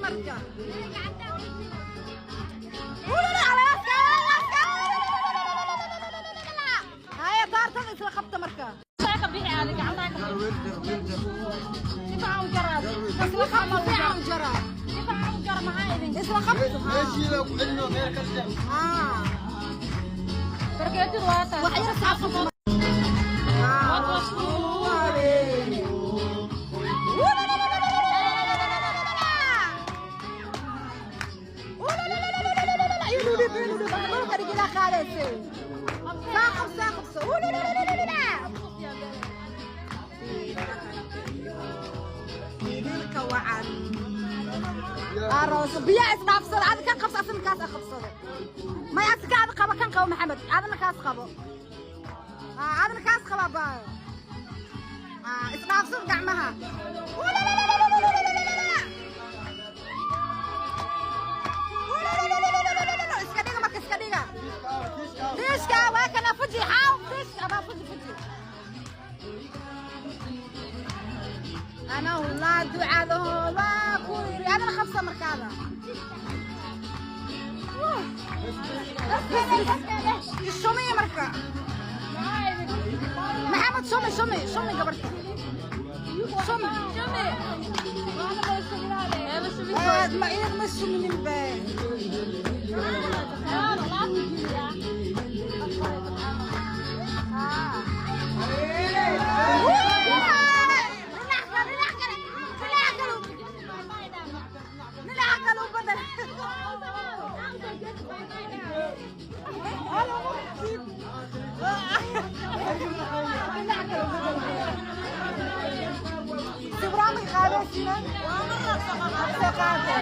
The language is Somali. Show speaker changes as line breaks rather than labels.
Marka. Haya, taartada isla qabta marka. Isla qabta, fiican u jaraa. Isla qabta. Wax yar isla qabta. Biyaa isdhaafsada, adi kan qabso, asina kaas qabsado. May, asika adi qabo, kan qabo. Maxamed, adina kaas qabo, adina kaas qaba. Baayo, isdhaafsada gacmaha. Iska dhiga marka, iska dhiga. Tiishka waa kana, fuji xaaw tiishka abaa, fuji, fuji. Ana wallah ducadahooda ku adina qabsa markaada. Shumiya marka, Maxamed, shumi, shumi, shumi gabarta, shumi. Ma iyad ma shuminin be. Dhinaca kale u badal. Sawiraan may qaadaysiina. Qaade.